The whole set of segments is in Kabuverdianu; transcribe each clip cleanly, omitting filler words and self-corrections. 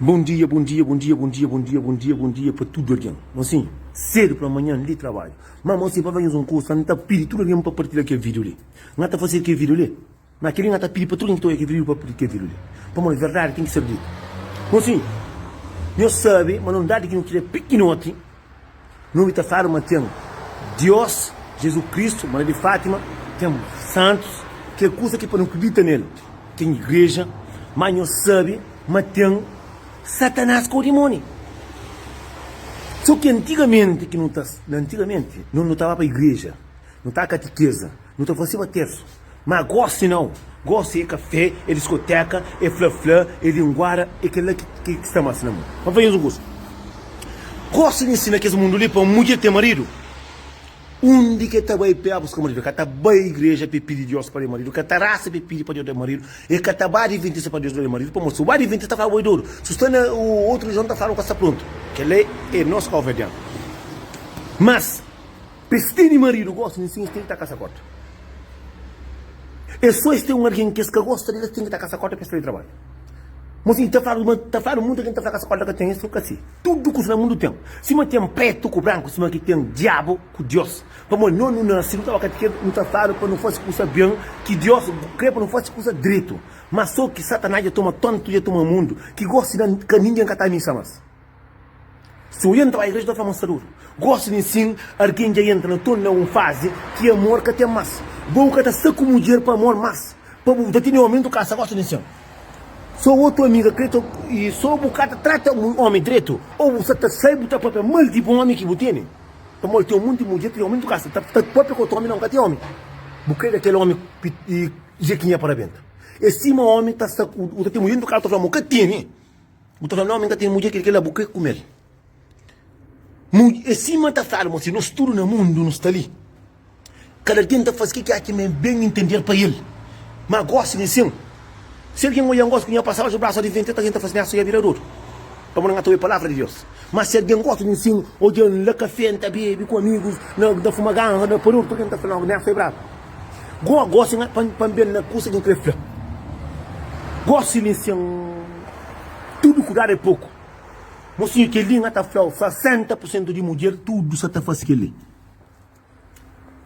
Bom dia, bom dia, bom dia, bom dia, bom dia, bom dia, bom dia pa tudu algen. Mosinhu, sedu pa manhan li trabadju. Ma mosinhu, pa fla nhos un kusa, N ta pidi tudu algen pa partilha kel vídiu li. N ta fase kel vídiu li. Ma kel-li N ta pidi pa tudu algen ki ta odja kel vídiu pa partilha kel vídiu li. Pamodi verdadi ten ki ser ditu. Mosinhu, nhos sabe ma na un dadi ki nu kria pikinoti, Nu obi ta fladu ma ten Diós, Jezu Kristu, Maria di Fátima, ten santus, kel kuza ki pa nu kridita nel, ten igreja, má nhos sabe ma ten Satanás ku dimóni. Sô ki antigamenti ki nu ta, na antigamenti, nu nu ta ba pa igreja, nu ta katikeza, Nu ta fasiba tersu. Ma gosi nau. Gosi e kafé, e diskoteka, e fla-fla, e linguada, e kel-la ki sta mas na mundu. Pa fla nhos un kusa, gosi di nsina kes mundu li pa mudjer ten maridu, undi ki e ta bai pa buska maridu? E ka ta bai igreja pa e pidi Dios pa da maridu, e ka ta rasa pa e pidi pa Dios da maridu, e ka ta ba adventista pa Dios da maridu, pamodi si bu ba adventista ta fla bo e dodu, si bu sta na otu relijion ta fla bu ka sta prontu. Kel-la e nos kauverdianu. Mas. Pa es tene maridu gosi nin sin es ten ki ta kasa kota. Es so es ten un algen ki es ka gosta del es ten ki ta kasa kota pa es tra di trabadju. Mo sin ta fladu ma ta fladu mundu algen ta fla kasa kota ka ten es ka si. Tudu kusa na mundu ten. Sima ten pretu ku branku sima ki ten diabu ku Dios. Pamodi no nu nasi nu ta ba katikeza nu ta fladu pa nu fasi kusa ben ki Dios kre pa nu fasi kusa dretu. Ma so ki Satanás dja toma tontu dja toma mundu ki gosi na ka ningen ka ta misa mas. Si bu entra igreja ta fla ma sta duru. Gosi di sin argen dja entra na ton na un fazi ki amor ka ten mas. Bo bu ka ta sta ku mudjer pa amor mas pa bu ta tene omi dentu kasa gosi di sin. So otu amiga kre ta i so bu ka ta trata omi dretu o bu sta ta sai bu ta papia mal di bu omi ki bu tene. Pamodi ten munti mudjer ki ten omi dentu kasa ta papia ku otu omi nau ka ten omi. Bu kre da kel omi i jekinha pa rabenta. E sima omi ta sta ku bu ta ten mudjer dentu kasa ta fla ma bu ka tene. Bu ta fla, N omi ka ten mudjer, kel kela bu kre kume-l. É sima ta fladu ma si nos tudu na mundu nu sta li, kada algen ta faze ke ki atxa ma é ben intender pa el. Ma gosi li sin, si algen odja-m gosi ku nha pasadu brasu di frenti, algen ta fla si, Nessa dja bira dodu, pamodi N ka ta obi palavra di Deus. Ma si algen gosta di sin, odja-m la kafé, N ta bebe ku amigus, N ta fuma ganga, N ta pa dodu, algen ta fla, Nessa é brabu. Go gosi nga pa pa ben na kusa ki N kre fla. Gosi li sin tudu kudadu é poku. Mosinhu kel li nga ta flau 60 pur sentu di mudjer tudu sa ta fasi kel li.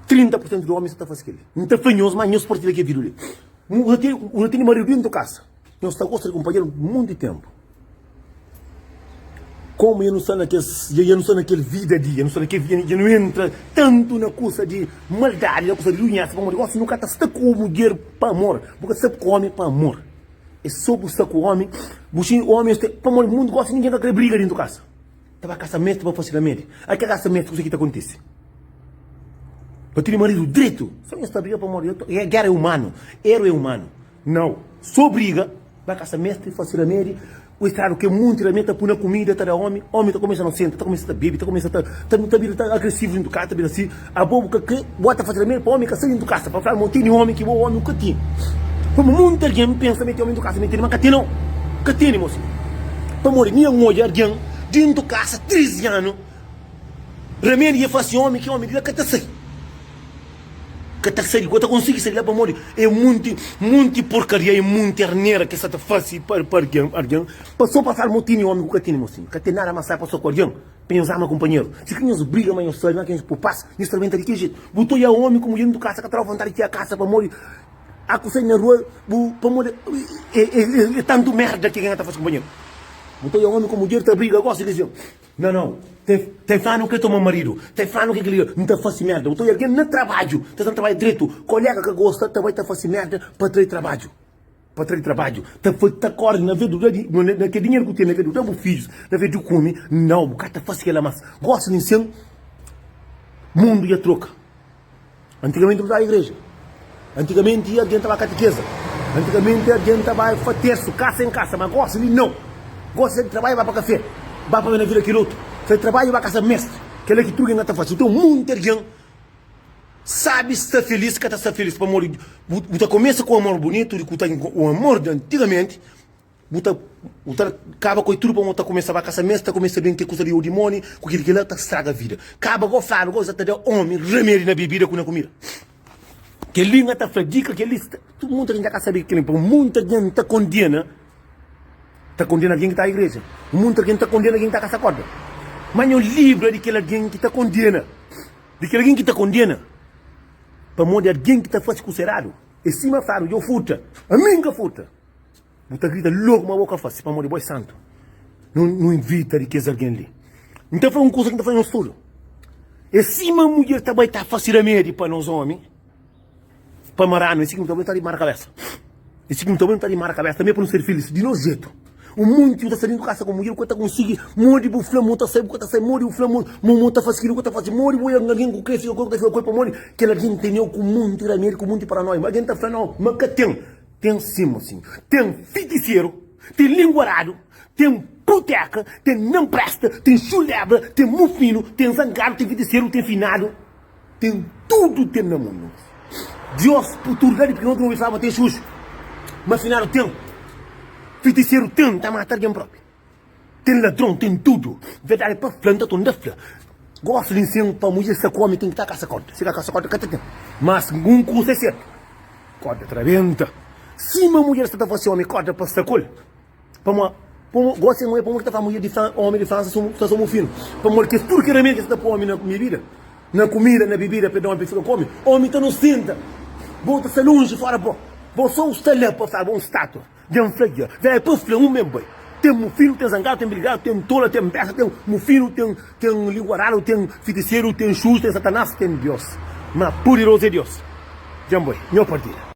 30 pur sentu di omi sa ta fasi kel li. N ta fla nhos ma nhos partilha kel video li. Bu ta tene maridu dentu kasa. Nhos ta gosta di kunpanheru monti tenpu. Komu dja nu sta na kes, dja nu sta na kel vida di, dja nu sta na kel vida, dja nu entra tantu na kusa di maldadi, na kusa di runhesa, pamodi gosi nu ka ta sta ku mudjer pa amor, bu ka ta sta ku omi pa amor. É so bu sta ku omi, bu xinti omi, pamodi mundu gosi ningen ka kre briga dentu kasa. Ta ba kasa mestri pa fasi ramedi. Ai ka kasa mestri, kusa ki ta kontisi? Pa tene maridu dretu, so nhos ta briga pamodi gera é umanu, eru é umanu. Nau, so briga, ba kasa mestri, fasi ramedi, o estradu ke munti ramedi ta pui na kumida, ta da omi, omi ta kumesa nosenta, ta kumesa ta bebi, ta kumesa ta ta bira ta agresivu dintu kasa, ta bira si, abo bu ka kre, bo ta fasi ramedi pa omi ka sai dintu kasa, pa fla ma tene omi ki bo omi bu ka tene. Pamodi munti algen pensa ma e ten omi dintu kasa, ma e tene, ma ka tene nau, ka tene mosi. Pamodi mi N odja algen dintu kasa 13 anu, ramedi dja fasi omi ki omi di la ka ta sai. Ka ta sai, ka ta konsigi sai di la pamodi é munti, munti porkaria e munti arnera ke sa ta fasi pa pa argen, argen pa so pa fala mo tene omi ku ka tene mosinhu. Ka ten nada mas sai pa so ku argen pa nhos ama kunpanheru. Si ka nhos briga ma nhos sabi ma ke nhos pô pas, nhos ta rebenta di ki jetu? Bu ta oia omi ku mudjer dentu kasa ka ta da vontadi di txega kasa pamodi a ku sai na rua bu pamodi é é é tantu merda ke kenha ta fasi kunpanheru. Bu ta oia omi ku mudjer ta briga gosi di Não, não. Tem, tem fla-nu kre toma maridu. Tem fla-nu ke kel-li. N ta fase merda. Bu ta odja algen na trabadju, ta sta na trabadju dretu. Kolega ka gosta, ta bai ta fase merda pa trai trabadju. Pa trai trabadju. Ta fa, ta kore na vez di da di, na kel dinheru ku ten, na vez di da bu fidjus, na vez di kume. Nau, bu ka ta fase kel-la mas. Gosi di nsen, mundu dja troka. Antigamenti nu ta bai igreja. Antigamenti algen ta bai katikeza. Antigamenti algen ta bai fa tersu, kasa en kasa. Ma gosi li nau. Gosi sai di trabadju bai pa kafé, bai pa na vila kel otu. Sai di trabadju bai kasa mestri. Kela ki tudu algen ka ta fasi. Nton munti algen sabi sta felis ka ta sta felis pamodi bu ta kumesa ku amor bunitu di ku ta un amor di antigamenti. Bu ta bu ta kaba ku tudu pamodi ta kumesa ba kasa mes ta kumesa ben ke kusa di odimoni ku kil kila ta straga vida kaba go fladu go ta da omi remedi na bebida ku na kumida keli nga ta fla dika keli tudu munta jinti ka sabi keli pa munta jinti ta kondena. Ta kondena algen ki ta igreja. Un monti algen ta kondena algen ki ta kasa korda. Má nho libra di kel algen ki ta kondena, di kel algen ki ta kondena, pamodi algen ki ta fase kusa eradu é sima fladu, Djo furta, ami N ka furta. Bu ta grita logu ma bo ka fase, pamodi bo é santu. Nu ivita di kes algen li. N ta fla un kusa ki N ta fla nhos tudu, é sima mudjer ta bai ta fase ramedi pa nos omi. Pa maranu, é si ki nu ta bai, nu ta di mara kabesa. É si ki nu ta bai, nu ta di mara kabesa tanbe pa nu ser filis di nos jetu. Un monti bu ta sta dentu kasa ku mudjer, bu ka ta konsigi, modi bu fla mo ta sai, bu ka ta sai, modi bu fla mo mo ta fasi kili, bu ka ta fasi, modi bu oja un algen ku kre fika ku el, bu ka ta fika ku el, pamodi kel algen teneu ku monti ramedi, ku monti paranoia. Ma algen ta fla nau, ma ka ten. Ten sin, mosinhu. Ten fitiseru, ten linguaradu, ten puteka, ten nan presta, ten xulebra, ten mufinu, ten zangadu, ten fitiseru, ten finadu. Ten tudu ten na mundu. Dios pu tudu la di piki otu obi fla ma ten xuxu. Ma finadu ten. Fitiseru ten ta mata algen propi. Ten ladron ten tudu. Verdadi pa fla nta torna fla. Gostu di nsin pa mudjer sta ku omi ten ki ta kasa konta. Si ka kasa konta ka ta ten. Mas un kusa é sertu. Korda ta rabenta. Sima mudjer sta ta fasi omi korda pa sta ku el. Pamodi, pamo, gosi é pamodi ki ta fla mudjer di Fran, omi di Fransa so, sta so mufinu. Pamodi kes tudu ki remedi ki es ta poi omi na bibida, na kumida, na bibida, perdon, omi pa fika ku omi, omi ta nosenta. Bo ta sta lonji fora bo. Bo so sta la pa fla bo un statua. Dja N fla dja. Dja é pa fla un men bai. Ten mufinu, ten zangadu, ten brigadu, ten tola, ten besta, ten mufinu, ten, ten linguaradu, ten fitiseru, ten xuxu, ten satanas, ten Dios. Ma pudirozu é Dios. Dja N bai. Nho partida.